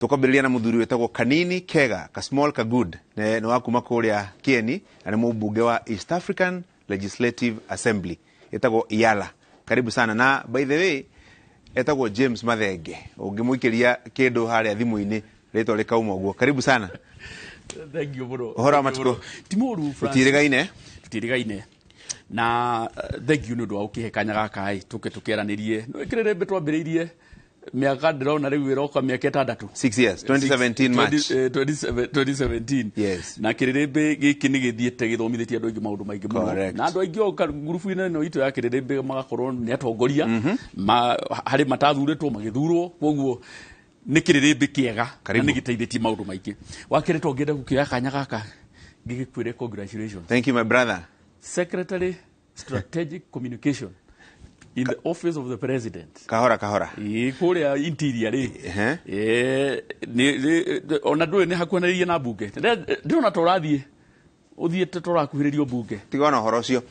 Tukwambĩrĩria na mũthuri wĩtagwo Kanini Kega, ka small ka good, nĩ wa kuma kũrĩa Kieni na nĩ mũmbunge wa East African Legislative Assembly ĩtagwo IALA. Karibu sana. Na by the way, etagwo James Mathenge, ũngĩmũikĩria kĩndũ harĩa thimũ-inĩ rĩtwa rĩkauma ũguo. Karibu sana. Thank you mũno. Ũhoro wa matukũ? Ti mũru, Francis. Tũtiĩrĩgaine. Tũtiĩrĩgaine na thank you nĩ ũndũ wa gũkĩhe kanya gaka ĩ tũke tũkĩaranĩrie. Nĩ kĩrĩrĩmbĩ twambĩrĩirie mĩaka, ndĩrona rĩu ĩroka mĩaka 6. 6 years, 2017 March. 2017. Yes. Na kĩrĩrĩmbĩ gĩkĩ nĩ gĩthiĩte gĩthomithĩtie andũ aingĩ maũndũ maingĩ mũno. Correct. Na andũ aingĩ oka ngurubu-inĩ ĩno itũ ya kĩrĩrĩmbĩ magakorwo nĩ atongoria harĩ matathurĩtwo magĩthurwo, koguo nĩ kĩrĩrĩmbĩ kĩega na Karibu. nĩ gĩteithĩtie maũndũ maingĩ. Wa kerĩ, to ngĩenda gũkĩoya kanya gaka ngĩgĩkwĩre congratulations. Thank you, my brother. Secretary, Strategic Communication in the Office of the President. Kahora kahora. Ĩĩ, kũrĩa interior rĩ. Ehe. Ĩĩ, ona ndũĩ nĩ hakuhanĩrĩirie na mbunge. Ndĩrona ta ũrathiĩ ũthiĩte ta ũrakuhĩrĩrio mbunge. Tiga ona ũhoro ũcio.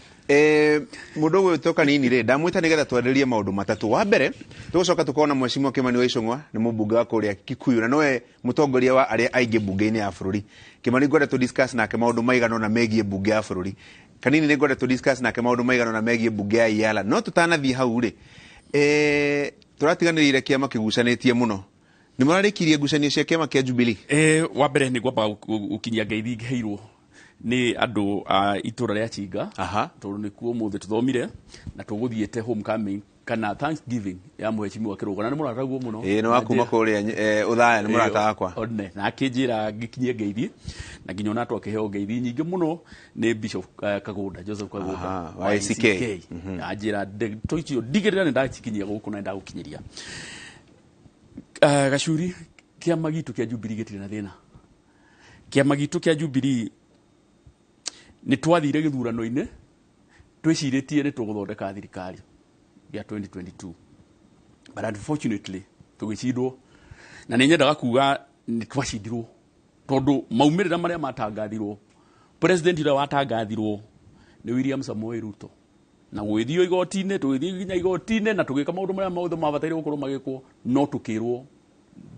Mũndũ ũgwĩtwo Kanini rĩ, ndamwĩta nĩgetha twarĩrie maũndũ matatũ. Wa mbere, tũgũcoka tũkona Mheshimiwa Kimani wa Ichung'wa, nĩ mũmbunge wa kũrĩa Kikuyu na nowe mũtongoria wa arĩa aingĩ mbunge-inĩ ya bũrũri. Kimani ngwenda tũ discuss nake maũndũ maigana ũna megiĩ mbunge ya bũrũri. Kanini nĩ ngwenda tũ discuss nake maũndũ maigana ũna megiĩ mbunge ya IALA. No tũtanathiĩ hau rĩ, tũratiganĩrĩire kĩama kĩgucanĩtie mũno. Nĩ mũrarĩkirie ngucanio cia kĩama kĩa Jubilee? Wa mbere nĩ ngwamba gũkinyia ngeithi ngĩheirwo nĩ andũ a itũra rĩa Chinga, tondũ nĩkuo ũmũthĩ tũthomire na tũgũthiĩte homecoming kana thanksgiving ya mũhecimiwa Kĩrũga, na nĩ mũrataguo mũno. Ĩĩ, nĩ wa kuma kũrĩa Ũthaya, nĩ mũrata wakwa. One na akĩnjĩra ngĩkinyie ngeithi, na nginya ona twakĩheo ngeithi nyingĩ mũno nĩ Bishop Kagũnda, Joseph Kagũnda. Aha, wa ACK. Anjĩra ndeto icio ndigĩrĩra nĩ ndacikinyia gũkũ na nĩ ndagũkinyĩria. Gacuri, kĩama gitũ kĩa Jubilee gĩtirĩ na thĩna. Kĩama gitũ kĩa Jubilee nĩ twathire gĩthurano-inĩ twĩcirĩtie nĩ tũgũthondeka thirikari ya 2022, but unfortunately tũgĩcindwo, na nĩ nyendaga kuga nĩ twacindirwo tondũ maumĩrĩra marĩa matangathirwo, president ũrĩa watangathirwo nĩ William Samoei Ruto, na gwĩthio igoti-inĩ, tũgĩthiĩ nginya igoti-inĩ na tũgĩka maũndũ marĩa mothe mabataire gũkorwo magĩkwo, no tũkĩrwo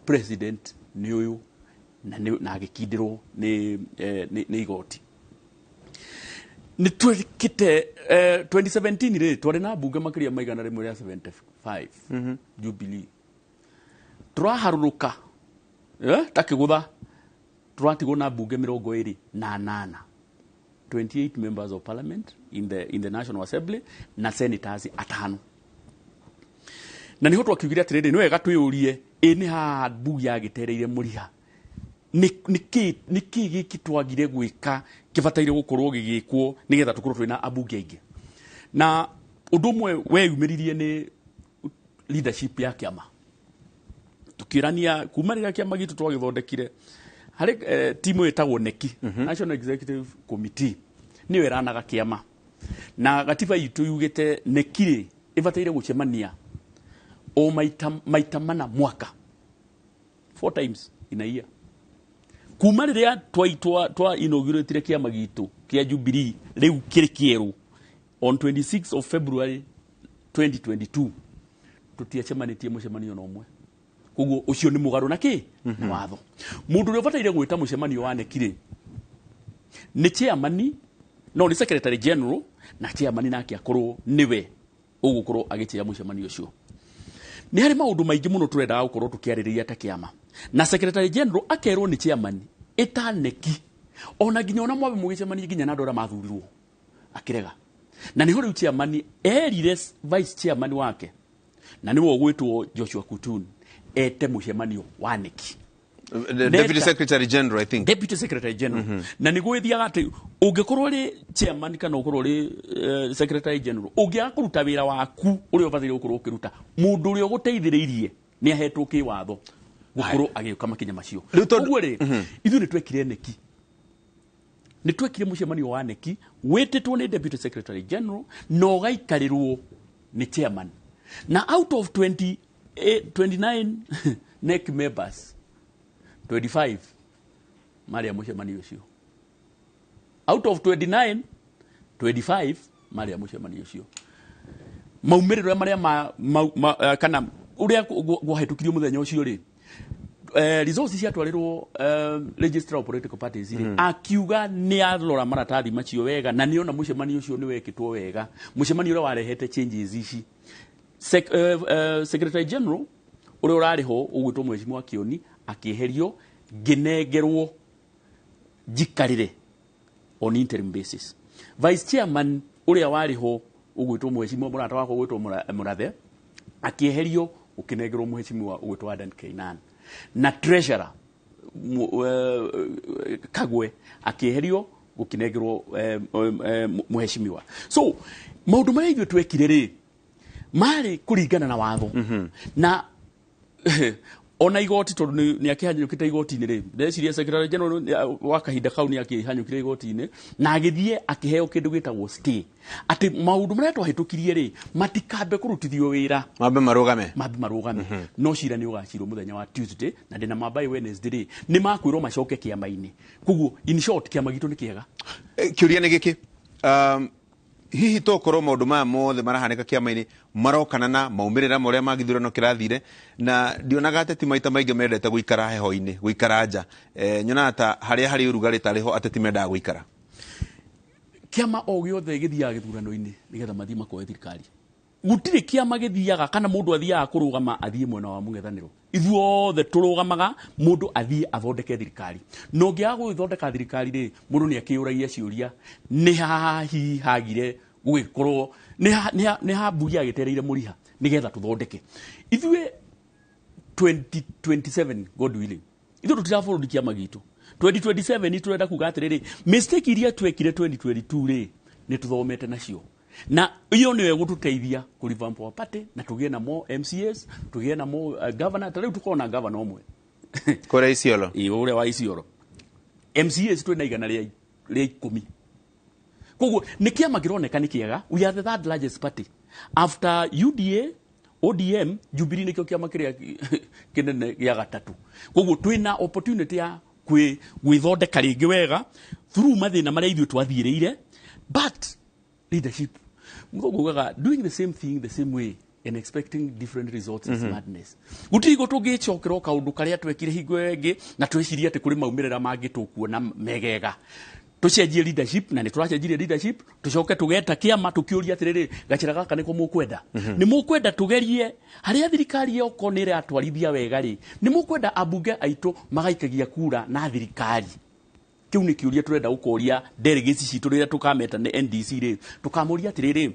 president nĩ ũyũ na agĩkindĩrwo nĩ igoti. Nĩ twĩkĩte 2017 rĩ, twarĩ na mbunge makĩria ma 175 Jubilee. Tũraharũrũka ta kĩgũtha, tũratigwo na mbunge 28, 28 members of parliament in the National Assembly na senators atano. Na niho twakiugire atĩrĩrĩ, nĩ wega twĩyũrie, ĩ nĩ haha mbunge yagĩtereire mũriha, nĩ kĩ gĩkĩ twagire gwĩka kĩbataire gũkorwo gĩgĩkwo nĩgetha tũkorwo twĩna ambunge aingĩ? Na ũndũ ũmwe weyumĩririe nĩ leadership ya kĩama. Tukĩrania kuma rĩrĩa kĩama gitũ twagĩthondekire harĩ timu ĩtagwo NEC, National Executive Committee, nĩyo ĩranaga kĩama, na gatiba itũ yugĩte NEC rĩ ĩbataire gũcemania o maita mana mwaka, four times in a year. Kuma rĩrĩa twa inaugurate kĩama gitũ kĩa Jubilee rĩu kĩrĩ kĩerũ on 26 of February 2022, tũtiacemanĩtie mũcemanio na ũmwe. Koguo ũcio nĩ mũgarũ na kĩ na watho. Mũndũ ũrĩa ũbataire gwĩta mũcemanio wa NEC rĩ nĩ chairman, no nĩ secretary general, na chairman nake akorwo nĩwe ũgũkorwo agĩchĩa mũcemanio ũcio. Nĩ harĩ maũndũ maingĩ mũno tũrendaga gũkorwo tũkĩarĩrĩria ta kĩama, na secretary general akerwo nĩ chairman ĩta NEC ona nginya ona mwambe mũgĩcemanie nginya na andũ arĩa mathurirwo, akĩrega. Na nĩho rĩu chairman erire vice chairman wake, na nĩwe ũgwĩtwo Joshua Kutun, ete mũcemanio wa NEC. The deputy secretary general, I think. Deputy secretary general. Na nĩ gwĩthiaga atĩ ũngĩkorwo ũrĩ chairman kana ũkorwo ũrĩ secretary general, ũngĩaga kũruta wĩra waku ũrĩa ũbataire gũkorwo ũkĩruta, mũndũ ũrĩa ũgũteithĩrĩirie nĩ ahetwo kĩwatho gũkorwo agĩũka makinya macio. Rĩu tondũ- Ũguo rĩ, ithuĩ nĩ twekire NEC, nĩ twekire mũcemanio wa NEC wĩtĩtwo nĩ deputy secretary general na ũgaikarĩrwo nĩ chairman, na out of 20, 29 NEC members, 25 marĩa mũcemanio ũcio. Out of 29, 25 marĩa mũcemanio ũcio. Maumĩrĩro marĩa ma, ma, ma, kana ũrĩa gwahĩtũkirio mũthenya ũcio rĩ, Results ciatwarirwo registrar of political parties rĩ, akiuga nĩ arora maratathi macio wega na nĩona mũcemanio ũcio nĩ wekĩtwo wega, mũcemanio ũrĩa warehete changes ici. Secretary general ũrĩa ũrarĩ ho ũgwĩtwo Mheshimiwa Kioni akĩeherio, ngĩnengerwo njikarĩre on interim basis. Vice chairman ũrĩa warĩ ho ũgwĩtwo mheshimiwa mũrata wakwa ũgwĩtwo Mũrathe akĩeherio, ũkĩnengerwo mheshimiwa ũgwĩtwo Adan Kainan, na treasurer Kagwe akĩeherio, gũkĩnengerwo mheshimiwa. So maũndũ marĩa ithuĩ twekire rĩ, marĩ kũringana na watho na ona igoti, tondũ nĩ akĩhanyũkĩte igoti-inĩ rĩ. Ndeciria secretary general wa kahinda kau nĩ akĩhanyũkire igoti-inĩ na agĩthiĩ akĩheo kĩndũ gĩtagwo stay, atĩ maũndũ marĩa twahĩtũkirie rĩ, matikambe kũrutithio wĩra. Mambe marũgame. Mambe marũgame. No cira nĩ ũgacirwo mũthenya wa Tuesday, na ndĩna mambai Wednesday rĩ, nĩ makwĩrwo macoke kĩama-inĩ. Koguo in short, kĩama gitũ nĩ kĩega. Kĩũria nĩ gĩkĩ, hihi tokorwo maũndũ maya mothe marahanĩka kĩama-inĩ marokana na maumĩrĩra ma ũrĩa ma gĩthurano kĩrathire? Na ndionaga ateti maita maingĩ mendete gũikara heho-inĩ, gũikara nja. Nyonaga ta harĩa harĩ ũrugarĩ tarĩ ho ateti mendaga gũikara. Kĩama o gĩothe gĩthiaga gĩthurano-inĩ nĩgetha mathiĩ makoe thirikari. Gũtirĩ kĩama gĩthiaga kana mũndũ athiaga kũrũgama athiĩ mwena wa mũng'ethanĩro. Ithuothe tũrũgamaga mũndũ athiĩ athondeke thirikari, na ũngĩaga gũgĩthondeka thirikari rĩ, mũndũ nĩ akĩũragia ciũria nĩ hahi hagire gũgĩkorwo nĩ ha mbui yagĩtereire mũriha nĩgetha tũthondeke ithuĩ. 2027, God willing, ithuĩ tũtirabũrũri kĩama gitũ 2027. Tũrenda kuga atĩrĩrĩ, mistake iria twekire 2022 rĩ, nĩ tũthomete nacio, na iyo nĩyo ĩgũtũteithia kũ revamp our party na tũgĩe na more MCAs, tũgĩe na more governor. Ta rĩu tũkorwo na governor ũmwe. Kũrĩa Isiolo. Ĩĩ, ũrĩa wa Isiolo. MCAs twĩna 110. Koguo nĩ kĩama kĩroneka nĩ kĩega. We are the third largest party after UDA, ODM, Jubilee. Nĩkĩo kĩama kĩrĩa kĩnene gĩa gatatũ. Koguo twĩna opportunity ya gwĩthondeka rĩngĩ wega through mathĩna marĩa ithuĩ twathiĩrĩire. But leadership, mũthũngũ ugaga, "Doing the same thing the same way and expecting different results is madness." Gũtirĩ hingo tũngĩcokera o kaũndũ karĩa twekire hingo ĩyo ĩngĩ na twĩcirie atĩ kũrĩ maumĩrĩra mangĩ tũkuona megega. Tũcenjie leadership, na nĩ tũracenjirie leadership. Tũcoke tũgeta kĩama tũkĩũria atĩrĩrĩ, gacĩra gaka nĩko mũkwenda? Nĩ mũkwenda tũgerie harĩa thirikari yoko nĩ ĩratwarithia wega rĩ? Nĩ mũkwenda ambunge aitũ magaikagia kura na thirikari? Kĩu nĩ kĩũria tũrenda gũkoria delegates citũ rĩrĩa tũkameta nĩ NDC rĩ. Tũkamũria atĩrĩrĩ,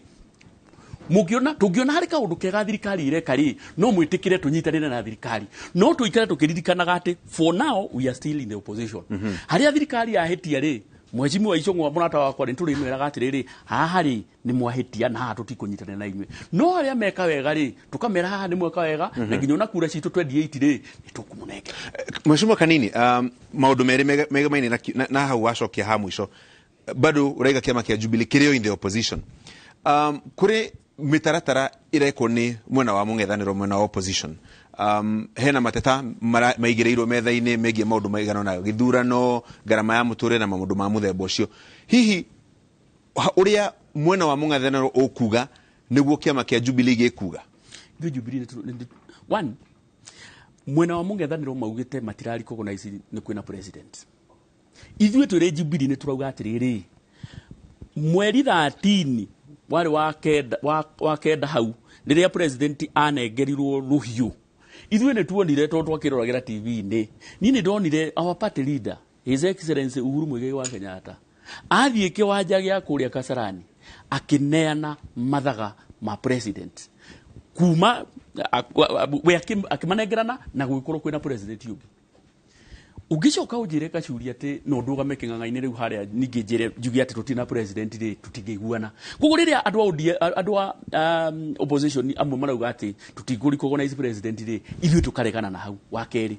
mũngĩona tũngĩona harĩ kaũndũ kega thirikari ĩreka rĩ, no mwĩtĩkĩre tũnyitanĩre na thirikari? No tũikare tũkĩririkanaga atĩ for now we are still in the opposition. Harĩa thirikari yahĩtia rĩ, mheshimiwa Icũng'wa mũrata wakwa, nĩ tũrĩmwĩraga atĩrĩrĩ, haha rĩ, nĩ mwahĩtia na haha tũtikũnyitanĩra na inyuĩ. No harĩa meka wega rĩ, tũkamera haha nĩ mweka wega, na nginya ona kura citũ 28 rĩ, nĩ tũkũmũnengera. Mheshimiwa Kanini, maũndũ merĩ megemaine na hau wacokia ha mũico, bado ũraiga kĩama kĩa Jubilee kĩrĩ o in the opposition. Kũrĩ mĩtaratara ĩrekwo nĩ mwena wa mũng'ethanĩro, mwena wa opposition. Hena mateta maigĩrĩirwo metha-inĩ megiĩ maũndũ maigana ũna, gĩthurano, ngarama ya mũtũrĩre na maũndũ ma mũthemba ũcio. Hihi ũrĩa mwena wa mũng'ethanĩro ũkuga nĩguo kĩama kĩa Jubilee gĩkuga? Ithuĩ Jubilee one, mwena wa mũng'ethanĩro maugĩte matira recognize nĩ kwĩna president. Ithuĩ twĩrĩ Jubilee nĩ tũrauga atĩrĩrĩ, mweri 13 warĩ wa kenda, wa kenda hau rĩrĩa president anengerirwo rũhiũ, ithuĩ nĩ tuonire, tondũ twakĩroragĩra TV-inĩ, niĩ nĩ ndonire our party leader, His Excellency Uhuru Muigai wa Kenyatta, athiĩ kĩwanja gĩa kũrĩa Kasarani akĩneana mathaga ma president kuma we akĩmanengerana na gũgĩkorwo kwĩna president ũngĩ. Ũngĩcoka ũnjĩre kacuria atĩ no ndũgame kĩng'ang'a-inĩ rĩu harĩa ningĩ njĩre njuge atĩ tũtirĩ na president rĩ, tũtingĩiguana. Koguo rĩrĩa andũ a ODM, andũ a opposition amwe marauga atĩ tũtingũ recognize president rĩ, ithuĩ tũkaregana na hau. Wa kerĩ,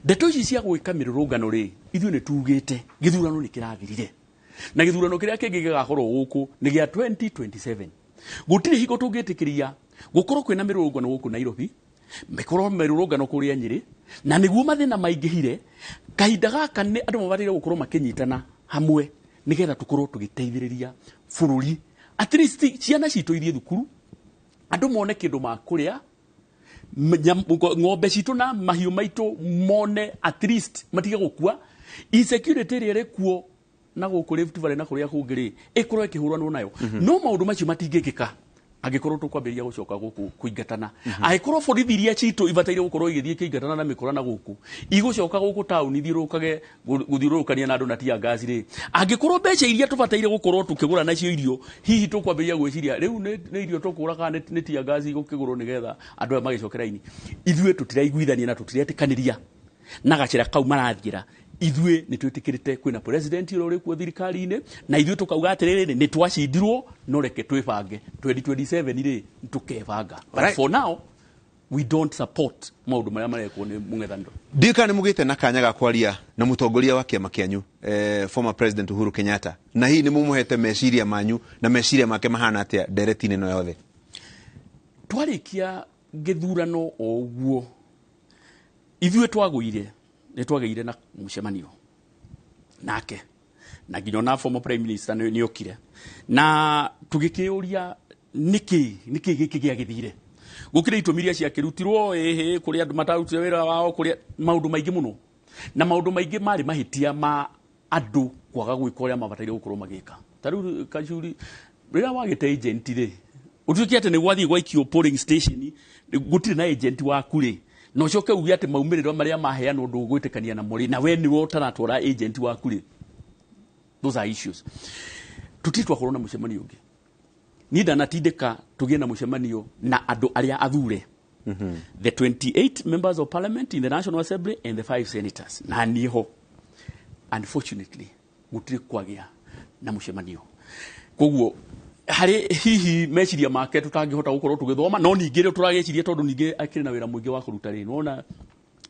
ndeto ici cia gwĩka mĩrũrũngano rĩ, ithuĩ nĩ tugĩte gĩthurano nĩ kĩrathirire, na gĩthurano kĩrĩa kĩngĩ gĩgakorwo gũkũ nĩ gĩa 2027. Gũtirĩ hingo tũngĩtĩkĩria gũkorwo kwĩna mĩrũrũngano gũkũ Nairobi, mĩkorwo mĩrũrũngano kũrĩa Nyĩrĩ, na nĩguo mathĩna maingĩhire. Kahinda gaka nĩ andũ mabataire gũkorwo makĩnyitana hamwe nĩgetha tũkorwo tũgĩteithĩrĩria bũrũri, at least ciana citũ ithiĩ thukuru, andũ mone kĩndũ makũrĩa. Ng'ombe citũ na mahiũ maitũ mone at least matige gũkua. Insecurity ĩrĩa ĩrĩ kuo na gũkũ Rift Valley na kũrĩa kũngĩ rĩ, ĩkorwo ĩkĩhũranwo nayo. No maũndũ macio matingĩkĩka angĩkorwo tũkwambĩrĩria gũcoka gũkũ kũingatana. Angĩkorwo borithi iria citũ ibataire gũkorwo igĩthiĩ ikĩingatana na mĩkora na gũkũ, igũcoka gũkũ taũni ithiũrũrũkage gũthiũrũrũkania na andũ na tear gas rĩ, angĩkorwo mbeca iria tũbataire gũkorwo tũkĩgũra nacio irio, hihi tũkwambĩrĩria gwĩciria rĩu nĩ irio tũkũgũra kana nĩ tear gas igũkĩgũrwo nĩgetha andũ aya magĩcoke raini. Ithuĩ tũtiraiguithania na tũtiretĩkanĩria na gacĩra kau marathiĩra. Ithuĩ nĩ twĩtĩkĩrĩte kwĩna president ũrĩa ũrĩ kuo thirikari-inĩ, na ithuĩ tũkauga atĩrĩrĩ, nĩ twacindirwo, no reke twĩbange 2027 rĩ, tũkebanga. But for now we don't support maũndũ marĩa marekwo nĩ mũng'ethanĩro. Ndiũĩ kana nĩ mũgĩte na kanya ga kwaria na mũtongoria wa kĩama kĩanyu, former President Uhuru Kenyatta, na hihi nĩ mũmũhete meciria manyu na meciria make mahana atĩa ndereti-inĩ ĩno yothe? Twarĩkia gĩthurano o ũguo, ithuĩ twagũire, nĩ twagĩire na mũcemanio nake, na nginya ona former prime minister nĩ okire, na tũgĩkĩũria nĩkĩ gĩkĩ gĩagĩthire. Gũkĩrĩ itũmi iria ciakĩrutirwo, ĩhĩ, kũrĩ andũ matarutire wĩra wao, kũrĩ maũndũ maingĩ mũno, na maũndũ maingĩ marĩ mahĩtia ma andũ kwaga gwĩka ũrĩa mabataire gũkorwo magĩka. Ta rĩu Kachuri, rĩrĩa wagĩte agent rĩ, ũtuĩke atĩ nĩ gwathiĩ gwaikio polling station, gũtirĩ na agent waku rĩ, na ũcoke uge atĩ maumĩrĩro marĩa maheanwo ndũgwĩtĩkania namo rĩ, na we nĩwe ũtaratwara agent waku rĩ, those are issues. Tũtirĩ twakorwo na mũcemanio ũngĩ. Niĩ ndanatindĩka tũgĩe na mũcemanio na andũ arĩa athure, the 28 members of parliament in the National Assembly and the 5 senators, na niĩ ho. Unfortunately gũtirĩ kwagĩa na mũcemanio, koguo harĩ hihi meciria make tũtangĩhota gũkorwo tũgĩthoma, no ningĩ rĩu tũragĩciria tondũ ningĩ akĩrĩ na wĩra mũingĩ wa kũruta rĩ, nĩwona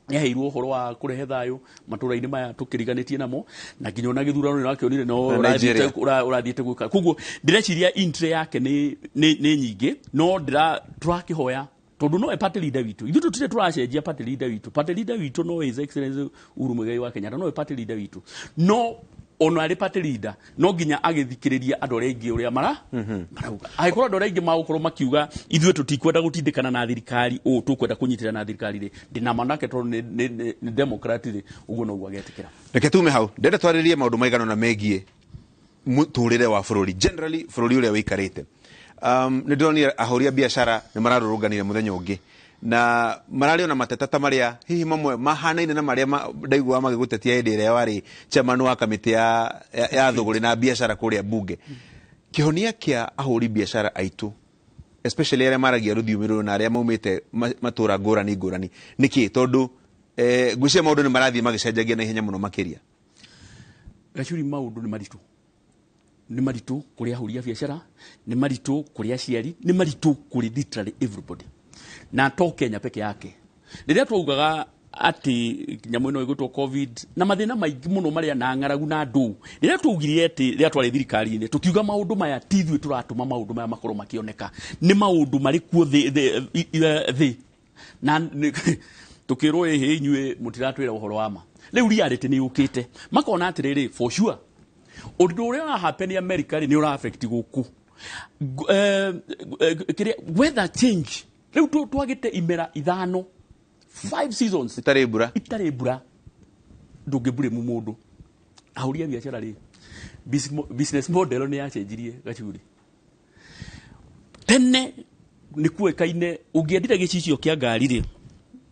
nĩaheirwo ũhoro wa kũrehe thayũ matũra-inĩ maya tũkĩriganĩtie namo, na nginya ona gĩthurano nĩũrakĩonire no Na Nigeria. Ũrathiĩte gwĩka. Koguo ndĩreciria entry yake nĩ nyingĩ, no tũrakĩhoya tondũ no party leader witũ, ithuĩ tũtirĩ tũracenjia party leader witũ. Party leader witũ no His Excellency Uhuru Muigai wa Kenyatta, no party leader witũ, no ona arĩ party leader no nginya agĩthikĩrĩria andũ arĩa aingĩ ũrĩa marauga. Angĩkorwo andũ arĩa aingĩ magũkorwo makiuga ithuĩ tũtikwenda gũtindĩkana na thirikari, ũũ tũkwenda kũnyitĩrĩra na thirikari rĩ, ndĩna manake tondũ nĩ democrat rĩ, ũguo noguo agetĩkĩra. Reke tume hau, ndĩrenda twarĩrie maũndũ maigana ũna megiĩ mũtũrĩre wa bũrũri generally, bũrũri ũrĩa wĩikarĩte. Nĩ ndĩronire ahũri a biacara nĩ mararũrũnganire mũthenya ũngĩ, na mararĩ ona mateta ta marĩa hihi mamwe mahanaine na marĩa ndaiguaga magĩgũtetia hĩndĩ ĩrĩa warĩ chairman wa kamĩtĩ ya thũgũrĩ na biacara kũrĩa bunge. Kĩhonia kĩa ahũri biacara aitũ, especially arĩa maragia rũthiomi rũrũ na arĩa maumĩte matũra ngũrani ngũrani, nĩkĩ? Tondũ ngwĩciria maũndũ nĩ marathiĩ magĩcenjagia na ihenya mũno makĩria. Gacuri, maũndũ nĩ maritũ, nĩ maritũ kũrĩ ahũri a biacara, nĩ maritũ kũrĩ aciari, nĩ maritũ kũrĩ literally everybody, na to Kenya peke yake. Rĩrĩa twaugaga atĩ nyamũ ĩno ĩgwĩtwo COVID na mathĩna maingĩ mũno marĩa na ng'aragu na ndũ, rĩrĩa twaugire atĩ rĩrĩa twarĩ thirikari-inĩ tũkiuga maũndũ maya ti ithuĩ tũratũma maũndũ maya makorwo makĩoneka, nĩ maũndũ marĩ kuo thĩ na tũkĩrwo ĩhĩ inyuĩ mũtiratwĩra ũhoro wa ma. Rĩu reality nĩ yũkĩte, makona atĩrĩrĩ, for sure ũndũ ũrĩa ũra happen America rĩ nĩ ũra affect gũkũ. Kĩrĩa weather change, rĩu twagĩte imera ithano, 5 seasons itarĩ mbura, itarĩ mbura, ndũngĩmburĩmu mũndũ. Ahũri a biacara rĩ, business model nĩ yacenjirie. Gacuri, tene nĩ kuoĩkaine ũngĩendire gĩcicio kĩa ngari rĩ,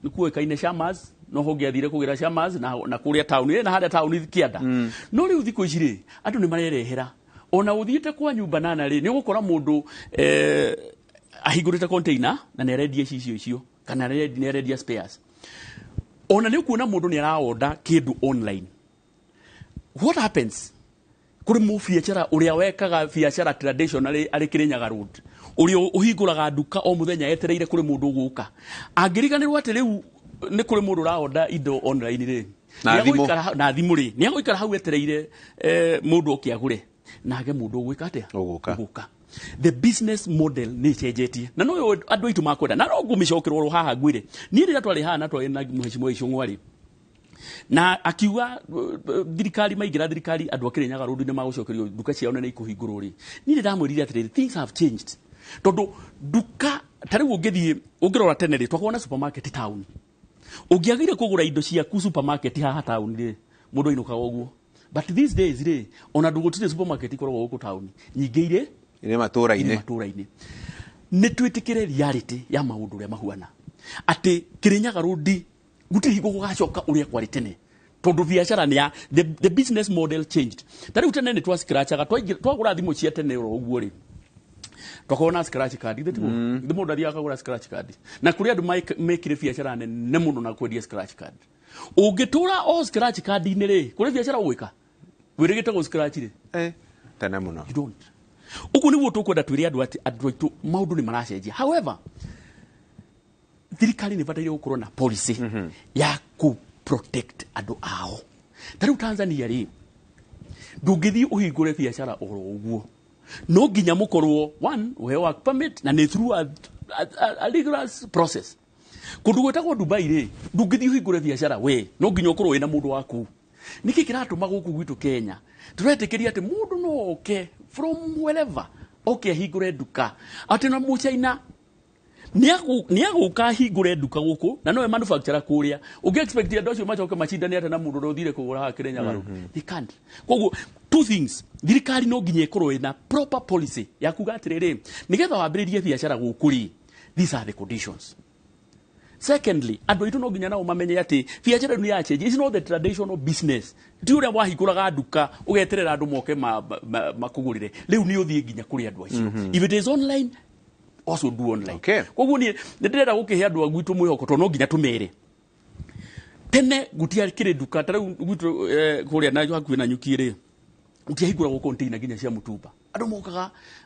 nĩ kuoĩkaine Shamas, no ho ũngĩathire kũgĩra Shamas na kũrĩa taũni na harĩa taũni kĩanda. No rĩu thikũ ici rĩ, andũ nĩ marerehera, ona ũthiĩte kwa nyumba nana rĩ, nĩ ũgũkora mũndũ ahingũrĩte container na nĩ arendia icicio icio kana nĩ arendia spares. Ona nĩ ũkuona mũndũ nĩ araorder kĩndũ online. What happens kũrĩ mũbiacara ũrĩa wekaga biacara traditionally arĩ Kirinyaga Road, ũrĩa ũhingũraga nduka o mũthenya etereire kũrĩ mũndũ ũgũka, angĩriganĩrwo atĩ rĩu nĩ kũrĩ mũndũ ũraorder indo online rĩ, Na thimũ. Na thimũ rĩ, nĩ agũikara hau etereire mũndũ oke agũre, na age mũndũ ũgwĩka atĩa? Ũgũka. Ũgũka. The business model nĩ ĩcenjetie, na no andũ aitũ makwenda, na no ngũmĩcokerwo oro haha ngwĩre, niĩ rĩrĩa twarĩ haha na twarĩ na mheshimiwa Ichung'wa rĩ, na akiuga thirikari maingĩra thirikari andũ a Kirinyaga Road nĩ magũcokerio nduka ciao na nĩ ikũhingũrwo rĩ, niĩ nĩ ndamwĩrire atĩrĩrĩ, things have changed, tondũ nduka Ta rĩu ũngĩthiĩ ũngĩrora tene rĩ, twakoragwo na supermarket town. Ũngĩagire kũgũra indo ciaku supermarket haha town rĩ, mũndũ ainũkaga ũguo. But these days rĩ, ona ndũgũtirĩ supermarket ikoragwo gũkũ town, nyingĩ irĩ irĩ matũra-inĩ. Matũra-inĩ. Nĩ twĩtĩkĩre reality ya maũndũ ũrĩa mahuana, atĩ Kĩrĩnyaga Road gũtirĩ hingo gũgacoka ũrĩa kwarĩ tene, tondũ biacara nĩ ya the business model changed. Ta rĩu tene nĩ twa scratchaga, twagũra thimũ cia tene oro ũguo rĩ, twakorwo na scratch card, ithe tiguo? Ithe mũndũ athiaga akagũra scratch card, na kũrĩ andũ mekire biacara nene mũno na kwendia scratch card. Ũngĩtũra o scratch card-inĩ rĩ, kũrĩ biacara ũgwĩka wĩrĩgĩte gũ scratch rĩ? Tene mũno. You don't. Ũguo nĩguo tũkwenda twĩre andũ atĩ andũ aitũ maũndũ nĩ maracenjia. However, thirikari nĩ ĩbataire gũkorwo na policy ya kũ protect andũ ao. Ta rĩu Tanzania rĩ, ndũngĩthiĩ ũhingũre biacara oro ũguo, no nginya mũkorwo one ũheo work permit na nĩ through a rigorous process. Kũndũ gwĩtagwo Dubai rĩ, ndũngĩthiĩ ũhingũre biacara we, no nginya ũkorwo wĩna mũndũ waku. Nĩkĩ kĩratũma gũkũ gwitũ Kenya tũretĩkĩria atĩ mũndũ no oke from wherever, oke ahingũre nduka, atĩ na mũchaina nĩ agũka ahingũre nduka gũkũ na nowe manufacturer kũrĩa? Ũngĩ expect andũ acio macoke macindane atĩa na mũndũ ũrĩa ũthire kũgũra haha Kĩrĩnyaga Road? They can't. Koguo two things: thirikari no nginya ĩkorwo ĩna proper policy ya kuga atĩrĩrĩ, nĩgetha wambĩrĩrie biacara gũkũ rĩ, these are the conditions. Secondly, andũ aitũ no nginya nao mamenye atĩ biacara ĩno nĩ yachenjia. It's not the traditional business, ti ũrĩa wahingũraga nduka ũgeterera andũ moke makũgũrĩre. Rĩu nĩ ũthiĩ nginya kũrĩ andũ acio. If it is online, also do online. Koguo niĩ nĩ ndĩrenda gũkĩhe andũ a gwitũ mwĩhoko, tondũ no nginya tũmere tene gũtiakĩrĩ nduka ta rĩu gwitũ, kũrĩa na hakuhĩ na nyuki rĩ, gũtiahingũragwo container nginya cia mũtumba. Andũ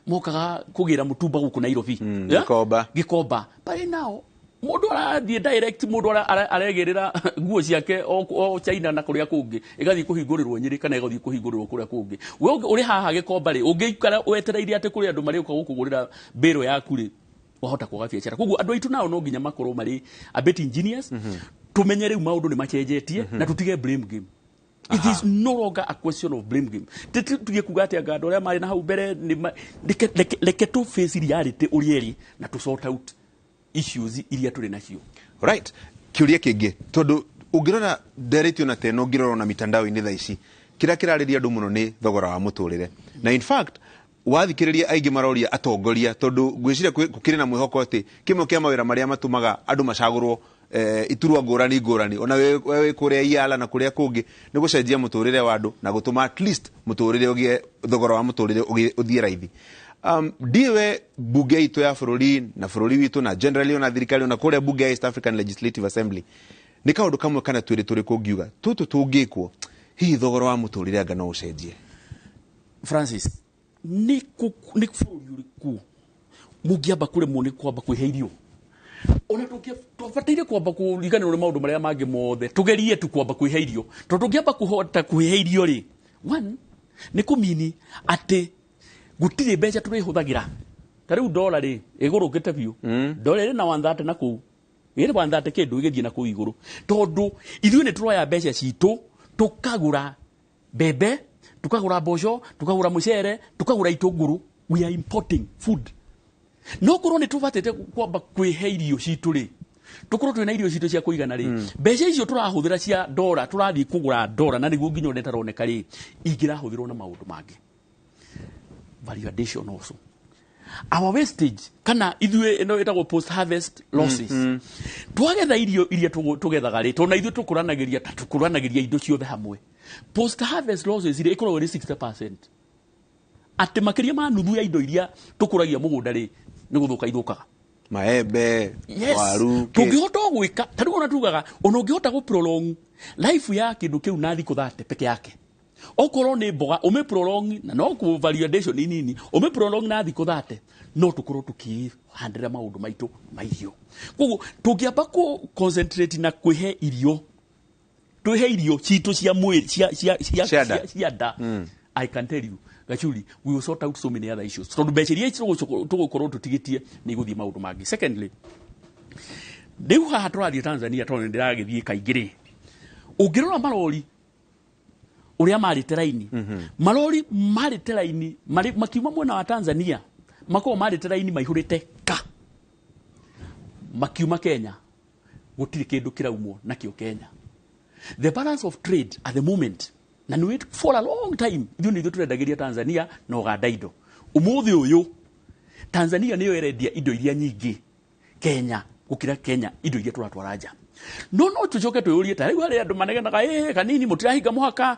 mokaga kũgĩra mũtumba gũkũ Nairobi. Yeah? Gĩkomba. Gĩkomba. But now mũndũ arathiĩ direct, mũndũ aregĩrĩra nguo ciake o China na kũrĩa kũngĩ, ĩgathiĩ kũhingũrĩrwo Nyĩrĩ kana ĩgathiĩ kũhingũrĩrwo kũrĩa kũngĩ. We ũrĩ haha Gĩkomba rĩ, ũngĩikara wetereire atĩ kũrĩ andũ marĩũka gũkũgũrĩra mbĩro yaku rĩ, wahota kwaga biacara. Koguo andũ aitũ nao no nginya makorwo marĩ a bit ingenious, tumenye rĩu maũndũ nĩ macenjetie na tutige blame game. It is no longer a question of blame game. Tutige kuga atĩ anga andũ arĩa marĩ na hau mbere nĩ reke tu face reality ũrĩa ĩrĩ na tu sort out issues iria tũrĩ nacio. Right, kiuria kĩngĩ, tondũ ũngĩrora nderetio na teno, ũngĩrora na mitandao-inĩ thaa ici, kĩrĩa kĩrarĩria andũ mũno nĩ thogora wa mũtũrĩre, na in fact wathikĩrĩria aingĩ maroria atongoria, tondũ ngwĩciria gũkĩrĩ na mwĩhoko atĩ kĩmwe kĩa mawĩra marĩa matũmaga andũ macagũrwo, iturwa ngũrani ngũrani, ona we wĩ kũrĩa Iala na kũrĩa kũngĩ, nĩ gũcenjia mũtũrĩre wa andũ na gũtũma at least mũtũrĩre ũgĩe, thogora wa mũtũrĩre ũthiĩ raithi. Ndiwe bunge itũ ya bũrũri na bũrũri witũ na generally ona thirikari ona kũrĩa bunge ya East African Legislative Assembly, nĩ kaũndũ kamwe kana twĩrĩ tũrĩkũ ũngiuga tũtũ tũngĩkwo hihi thogora wa mũtũrĩre anga no ũcenjie? Francis, nĩ bũrũri ũrĩkũ mũngĩamba kũremwo nĩ kwamba kwĩhe irio? Ona twabataire kwamba kũriganĩrwo nĩ maũndũ marĩa mangĩ mothe, tũgerie tu kwamba kwĩhe irio, tondũ tũngĩamba kũhota kwĩhe irio rĩ, one nĩ kũmini atĩ gũtirĩ mbeca tũrĩhũthagĩra. Ta rĩu dola rĩ, ĩgũrũkĩte biũ. Dola ĩrĩ na 130 na kũu, ĩrĩ 130 kĩndũ, ĩgĩthiĩ na kũu igũrũ, tondũ ithuĩ nĩ tũroya mbeca citũ tũkagũra mbembe, tukagũra mboco, tukagũra mũcere, tukagũra itũngũrũ. We are importing food. No korwo nĩ tũbatĩte kwamba kwĩhe irio citũ rĩ, tũkorwo twĩna irio citũ cia kũigana rĩ, mbeca icio tũrahũthĩra cia ndora, tũrathiĩ kũgũra ndora na nĩguo nginya ũrĩa ĩtaroneka rĩ, ingĩrahũthĩrwo na maũndũ mangĩ, value addition. Also our wastage, kana ithuĩ ĩno ĩtagwo post harvest losses, twagetha irio iria tũgethaga rĩ, tondũ na ithuĩ tũkũranagĩria ta tũkũranagĩria indo ciothe hamwe, post harvest losses rĩ, ĩkoragwo ĩrĩ 60%, atĩ makĩria ma nuthu ya indo iria tũkũragia mũgũnda rĩ, nĩ gũthũka ithũkaga. Maembe. Yes. Waru Tũngĩhota o gwĩka ta rĩu ona tugaga ona ũngĩhota gũ prolong life ya kĩndũ kĩu na thikũ 30 peke yake, okorwo nĩ mboga ũmĩ prolong na no kũ value addition nini, ũmĩ prolong na thikũ 30, no tũkorwo tũkĩhandĩra maũndũ maitũ ma irio. Koguo tũngĩamba kũ concentrate na kwĩhe irio, twĩhe irio citũ cia mwĩrĩ, cia Cia nda. Cia nda. I can tell you, Gachuri, we will sort out so many other issues, tondũ mbeca iria tũgũkorwo tũtigĩtie nĩ igũthiĩ maũndũ mangĩ. Secondly, rĩu haha tũrathiĩ Tanzania, tondũ nĩ ndĩragĩthiĩ kaingĩ rĩ, ũngĩrora marori ũrĩa marĩte raini, marori marĩte raini makiuma mwena wa Tanzania, makoragwo marĩte raini maihũrĩte ka. Makiuma Kenya, gũtirĩ kĩndũ kĩraumwo nakĩo Kenya. The balance of trade at the moment, na nĩ for a long time ithuĩ nĩ ithuĩ tũrendagĩria Tanzania na Uganda indo. Ũmũthĩ ũyũ Tanzania nĩyo ĩrendia indo iria nyingĩ Kenya gũkĩra Kenya indo iria tũratwara nja. No tũcoke twĩyũrie, ta rĩu harĩ andũ manegenaga, ĩ kanini mũtirahinga mũhaka,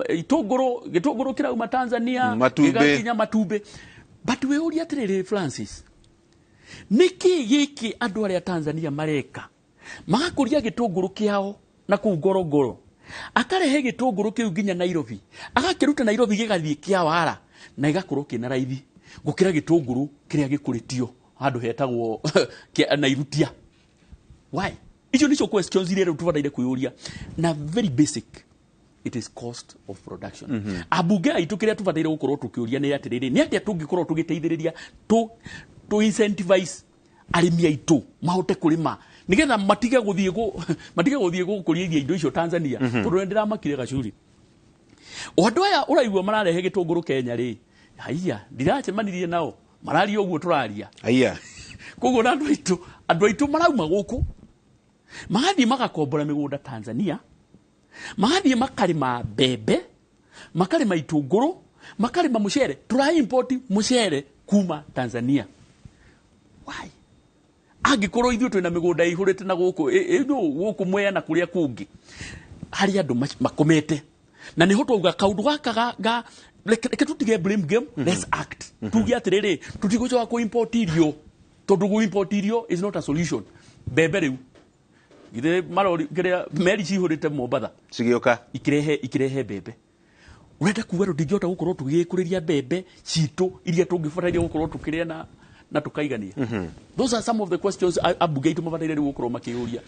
itũngũrũ, gĩtũngũrũ kĩrauma Tanzania, Matumbĩ. gĩgakinya matumbĩ. But wĩyũrie atĩrĩrĩ, Francis, nĩkĩ gĩkĩ andũ arĩa Tanzania mareka? Magakũria gĩtũngũrũ kĩao na kũu Ngorongoro, akarehe gĩtũngũrũ kĩu nginya Nairobi, agakĩruta Nairobi gĩgathiĩ Kĩawara, na gĩgakorwo kĩna raithi gũkĩra gĩtũngũrũ kĩrĩa gĩkũrĩtio handũ hetagwo Nairutia. Why? Icio nicio questions iria rĩu tũbataire kwĩyũria, na very basic, it is cost of production. Ambunge aitũ, kĩrĩa tũbataire gũkorwo tũkĩũria nĩ atĩrĩrĩ, nĩ atĩa tũngĩkorwo tũgĩteithĩrĩria tũ incentivize arĩmi aitũ mahote kũrĩma, nĩgetha matige gũthiĩ gũkũria indo icio Tanzania? Tondũ nĩ ndĩramakire gacuri, o andũ aya ũraigua mararehe gĩtũngũrũ Kenya rĩ, haiya, ndiracemanirie nao mararia ũguo tũraria. Aya. Koguo na andũ aitũ marauma gũkũ magathiĩ magakombora mĩgũnda Tanzania, magathiĩ makarĩma mbembe, makarĩma itũngũrũ, makarĩma mũcere. Tũra import mũcere kuma Tanzania. Why? Angĩkorwo ithuĩ twĩna mĩgũnda ĩihũrĩte na gũkũ no gũkũ Mwea na kũrĩa kũngĩ harĩ andũ makomete, na nĩho twauga kaũndũ gaka ga reke tũtige blame game, let's act. Tuge atĩrĩrĩ, tũtigũcoka kũ import irio, tondũ kũ import irio is not a solution. Mbembe rĩu githĩ marori kĩrĩa meri cihũrĩte Mombatha cigĩũka, ikirehe mbembe. Urenda kuga tũtingĩhota gũkorwo tũgĩkũrĩria mbembe citũ iria tũngĩbataire gũkorwo tũkĩrĩa na tũkaigania? Those are some of the questions ambunge aitũ mabataire rĩu gũkorwo makĩyũria.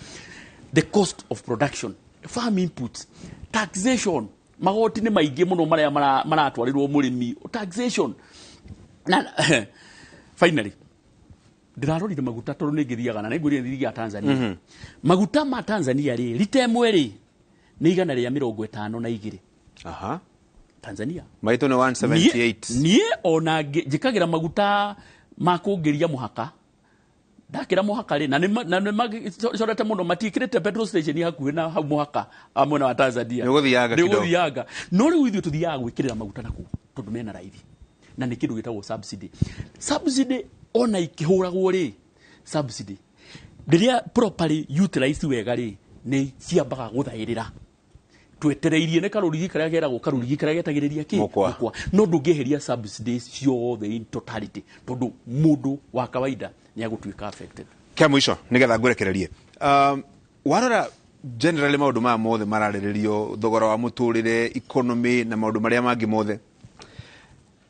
The cost of production, farm inputs, taxation, magoti nĩ maingĩ mũno marĩa maratwarĩrwo mũrĩmi, taxation. Na finally, ndĩrarorire maguta, tondũ nĩ ngĩthiaga na nĩ ngwĩrire nĩ Tanzania. Maguta ma Tanzania rĩ, rita ĩmwe rĩ, nĩ 152. Tanzania. Maitũ nĩ 178. Niĩ ona njĩkagĩra maguta ma kũngĩria mũhaka. Ndakĩra mũhaka rĩ, na nĩ macorete mũno, matiĩkĩrĩte petrol station hakuhĩ na hau mũhaka wa mwena wa Tanzania. Nĩ ũgũthianga Nĩ kidogo. ũgũthianga. No rĩu ithuĩ tũthiaga gwĩkĩrĩra maguta nakuo tondũ mena raithi, na nĩ kĩndũ gĩtagwo subsidy. Subsidy ona ikĩhũragwo rĩ, subsidy rĩrĩa properly utilized wega rĩ, nĩ ciambaga gũthaĩrĩra. Twetereirie nĩ karũrigi karĩa keragwo karũrigi karĩa getagĩrĩria kĩ? Mũkwa. No ndũngĩeheria subsidies ciothe in totality, tondũ mũndũ wa kawaida nĩ agũtuĩka affected. Kia mũico, nĩgetha ngũrekererie, warora generally maũndũ maya mothe mararĩrĩrio, thogora wa mũtũrĩre, economy na maũndũ marĩa mangĩ mothe,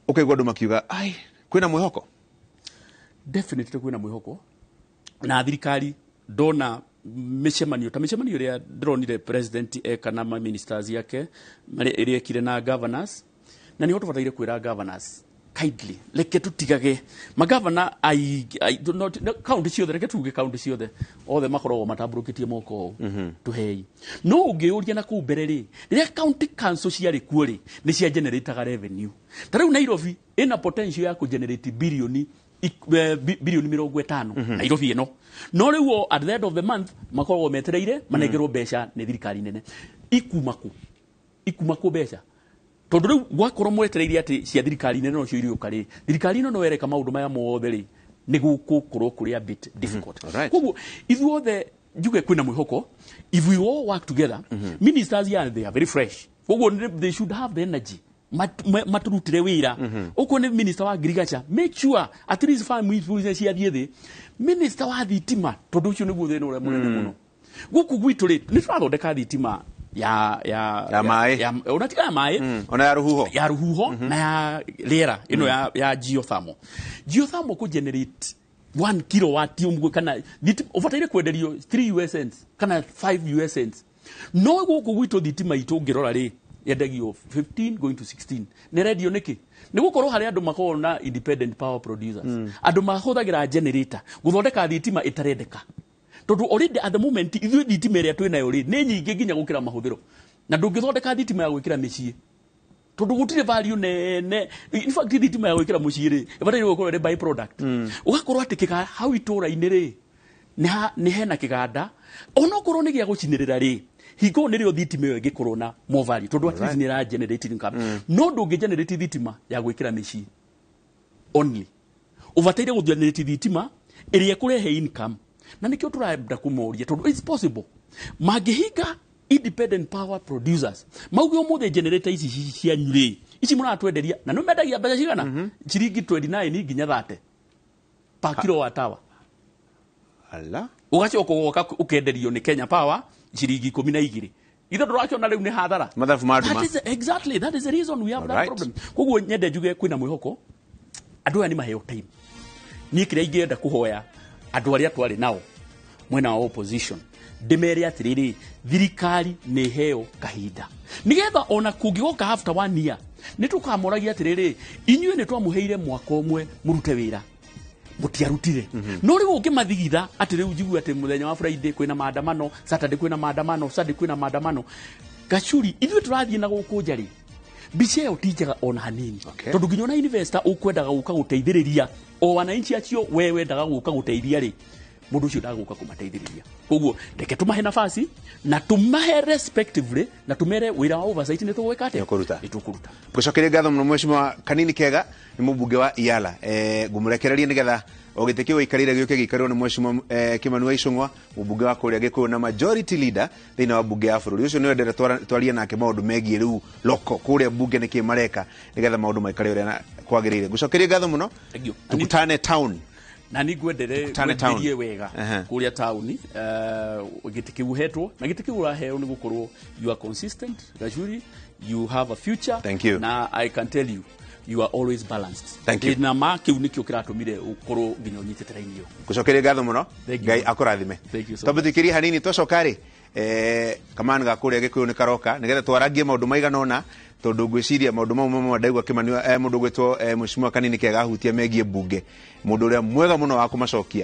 ũkaigua andũ makiuga ai kwĩna mwĩhoko? Definitely kwĩna mwĩhoko, na thirikari ndona mĩcemanio ta mĩcemanio ĩrĩa ndĩronire president eka na ma ministers yake marĩa ĩrĩa ekire na governors, na nĩho tũbataire kwĩra governors kindly, reke tũtigage magavana kaunti ciothe, reke tuge kaunti ciothe, othe makoragwo matambũrũkĩtie moko ũũ, tũhei. No ũngĩũria na kũu mbere rĩ, rĩrĩa county council ciarĩ kuo rĩ, nĩ cia generataga revenue. Ta rĩu Nairobi ĩna potential ya kũgenerate bilioni 50, Nairobi ĩno. No rĩu o at the end of the month makoragwo metereire manengerwo mbeca nĩ thirikari nene. Ikuma kũ? Ikuma kũ mbeca? Tondũ rĩu gwakorwo mwetereire atĩ cia thirikari nene nocio irĩũka rĩ, thirikari ĩno no ereka maũndũ maya mothe rĩ, nĩ gũkũkorwo kũrĩ a bit difficult. Koguo ithuothe njuge kwĩna mwĩhoko if we all work together. Ministers here, they are very fresh, koguo they should have the energy maturutire wĩra. Ũguo nĩ minister wa agriculture, make sure at least farm inputs ciathiĩ thĩ. Minister wa thitima, tondũ ũcio nĩguo thĩna ũrĩa mũnene mũno gũkũ gwitũ rĩ, nĩ tũrathondeka thitima ya Ya maĩ. Ya, ona tiga ya maĩ. Ona ya rũhuho. Ya rũhuho na ya rĩera ĩno ya geothermal. Geothermal kũ generate 1 kilowatt ũmwe kana ũbataire kwenderio 3 US cents kana 5 US cents, no gũkũ gwitũ thitima itũ ũngĩrora rĩ, yendagio 15 going to 16. Nĩ rendio nĩkĩ? Nĩ gũkorwo harĩ andũ makoragwo na independent power producers, andũ mahũthagĩra generator gũthondeka thitima ĩtarendeka, tondũ already at the moment ithuĩ thitima ĩrĩa twĩ nayo rĩ, nĩ nyingĩ nginya gũkĩra mahũthĩro, na ndũngĩthondeka thitima ya gwĩkĩra mĩciĩ tondũ gũtirĩ value nene. In fact, thitima ya gwĩkĩra mũciĩ rĩ, ĩbataire gũkorwo ĩrĩ by product. Ũgakorwo atĩ kĩga hau itũũra-inĩ rĩ, Nĩ hena kĩganda onokorwo nĩ gĩa gũcinĩrĩra rĩ, hingo nĩrĩo thitima ĩyo ĩngĩkorwo na more value, tondũ at least nĩ ĩra generate income. No ndũngĩ generate thitima ya gwĩkĩra mĩciĩ only, ũbataire gũgenerate thitima ĩrĩa ĩkũrehe income. Na nĩkĩo tũrenda kũmoria, tondũ it's possible mangĩhinga independent power producers mauge ũmũthĩ generator ici cianyu rĩ, ici mũratwenderia na nĩ mendagia mbeca cigana, ciringi 29 nginya 30 per kilowatt hour. Ala. Ũgacoka ũgoka ũkenderio nĩ Kenya Power ciringi 12. Ithe ndũrakĩona rĩu nĩ hathara? Mathabu ma nduma. That is exactly, that is the reason we have that Alright. problem. Koguo nyende njuge kwĩna mwĩhoko, andũ aya nĩ maheo time. Niĩ kĩrĩa ingĩenda kũhoya andũ arĩa twarĩ nao mwena wa opposition, ndĩmere atĩrĩrĩ, thirikari nĩ heo kahinda nĩgetha ona kũngĩgoka after one year nĩ tũkamoragia atĩrĩrĩ, inyuĩ nĩ twamũheire mwaka ũmwe mũrute wĩra, mũtiarutire. No rĩu ũngĩmathigitha atĩ rĩu njigue atĩ mũthenya wa Friday kwĩna maandamano, Saturday kwĩna maandamano, Sunday kwĩna maandamano, gacuri ithuĩ tũrathiĩ na gũkũ nja rĩ, mbica ĩyo ti njega ona hanini. Tondũ nginya ona investor ũkwendaga gũka gũteithĩrĩria o wananchi acio we wendaga gũka gũteithia rĩ, mũndũ ũcio ndagũka kũmateithĩrĩria. Koguo reke tũmahe nafasi na tũmahe respectively na tũmere wĩra wa oversight nĩ tũgwĩka atĩa? Nĩ ũkũruta. Nĩ tũkũruta. Ngũcokeria ngatho mũno mheshimiwa Kanini Kega, nĩ mũmbunge wa Iala. Ngũmũrekereria nĩgetha o gĩtĩ kĩu aikarĩire gĩũke gĩikarĩrwo nĩ mheshimiwa Kimani wa Ichung'wa, mũmbunge wa kũrĩa Gĩkũyũ na majority leader thĩinĩ wa mbunge ya bũrũri. Ũcio nĩwe ndĩrenda twarie nake maũndũ megiĩ rĩu loko kũrĩa mbunge nĩkĩ mareka nĩgetha maũndũ maikare ũrĩa kwagĩrĩire. Ngũcokeria ngatho mũno. Thank you. Tukutane town. Na nĩ ngwendere Tukutane town. ngwenderie wega kũrĩa taũni. Gĩtĩ kĩu ũhetwo na gĩtĩ kĩu ũraheo nĩ gũkorwo you are consistent, Gachuri, you have a future. Thank you. Na I can tell you, you are always balanced. Thank you. Na ma kĩu nĩkĩo kĩratũmire ũkorwo nginya ũnyitĩte raini ĩyo. Ngũcokeria ngatho mũno. Thank you. Ngai akũrathime. Thank you so Twambe much. tũikĩrie hanini, twacoka rĩ, kamani ga kũrĩa Gĩkũyũ nĩ karoka nĩgetha twarangie maũndũ maigana ũna, tondũ ngwĩciria maũndũ mau mamwe ndaigua Kĩmani mũndũ ũgwĩtwo mheshimiwa Kanini Kega ahutia megiĩ mbunge, mũndũ ũrĩa mwega mũno wa kũmacokia.